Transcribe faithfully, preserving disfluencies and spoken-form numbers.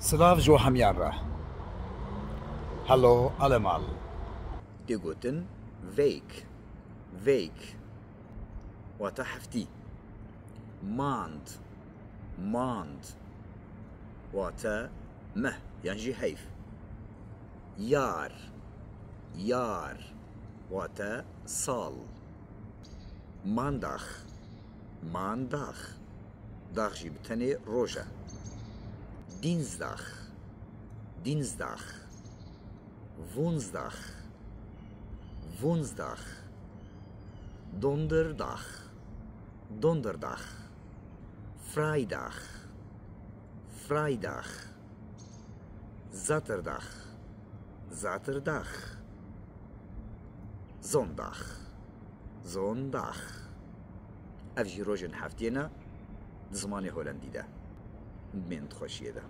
Silav ji hemiyan re. Hallo allemal. Tê gotin Week. Week. Wate heftî. Maand. Maand. Wate meh yan jî heyv. Yar. Yar. Wate sal. Maandag. Maandag. Dag jî bi tenê roj e. Dinsdag. Dinsdag. Woensdag. Woensdag. Donderdag. Donderdag. Vrijdag. Vrijdag. Zaterdag. Zaterdag. Zondag. Zondag. Ev jî rojên heftiyê ne di zimanê Holendî de. Hûn bimînin di xweşiyê de.